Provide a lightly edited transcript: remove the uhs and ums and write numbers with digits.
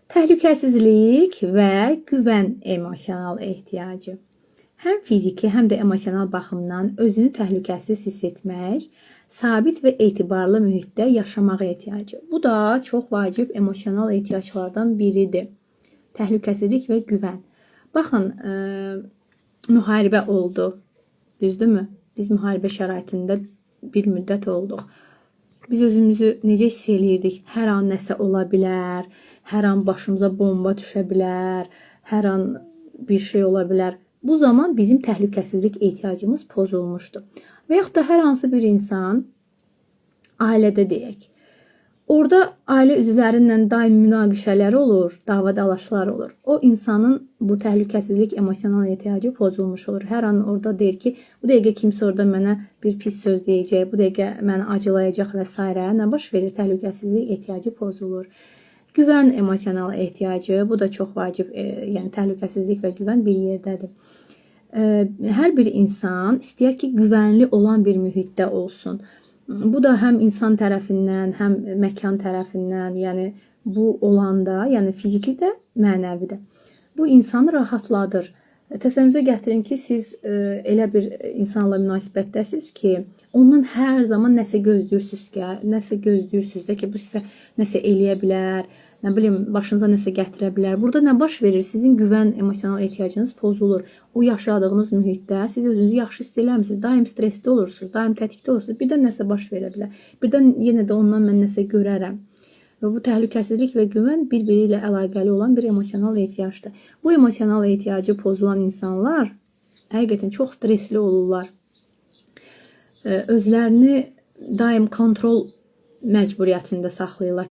Təhlükəsizlik və güvən emosional ehtiyacı. Həm fiziki, həm də emosional baxımdan özünü təhlükəsiz hiss etmək, sabit və etibarlı mühitdə yaşamağa ehtiyacı. Bu da çox vacib emosional ehtiyaclardan biridir. Təhlükəsizlik və güvən. Baxın, müharibə oldu. Düzdürmü? Biz müharibə şəraitində bir müddət olduq. Biz özümüzü necə hiss eləyirdik? Hər an nəsə ola bilər, hər an başımıza bomba düşə bilər, hər an bir şey ola bilər. Bu zaman bizim təhlükəsizlik ehtiyacımız pozulmuşdu. Və yaxud da hər hansı bir insan ailədə deyək. Orada ailə üzvləri ilə daim münaqişələr olur, dava-dalaşlar olur. O insanın bu təhlükəsizlik emosional ehtiyacı pozulmuş olur. Hər an orada deyir ki, bu dəqiqə kimsə orada mənə bir pis söz deyəcək, bu dəqiqə məni acılayacaq və s. Nə baş verir? Təhlükəsizlik ehtiyacı pozulur. Güvən emosional ehtiyacı, bu da çox vacib, yəni təhlükəsizlik və güvən bir yerdədir. Hər bir insan istəyər ki, güvənli olan bir mühitdə olsun. Bu da həm insan tərəfindən, həm məkan tərəfindən, yəni bu olanda, yəni fiziki də, mənəvi də. Bu insanı rahatladır. Təsəvvürünüzə gətirin ki, siz elə bir insanla münasibətdəsiz ki, ondan hər zaman nəsə gözləyirsiniz ki, nəsə gözləyirsiniz də ki, bu sizə nəsə eləyə bilər, nə bilim, başınıza nəsə gətirə bilər. Burada nə baş verir? Sizin güvən emosional ehtiyacınız pozulur. O yaşadığınız mühitdə siz özünüzü yaxşı hiss eləmirsiniz. Daim stressdə olursunuz, daim tətikdə olursunuz. Birdən nəsə baş verə bilər. Birdən yenə də ondan mən nəsə görərəm. Və bu təhlükəsizlik və güvən bir-biri ilə əlaqəli olan bir emosional ehtiyacdır. Bu emosional ehtiyacı pozulan insanlar həqiqətən çox stressli olurlar. Özlərini daim kontrol məcburiyyətində saxlayırlar.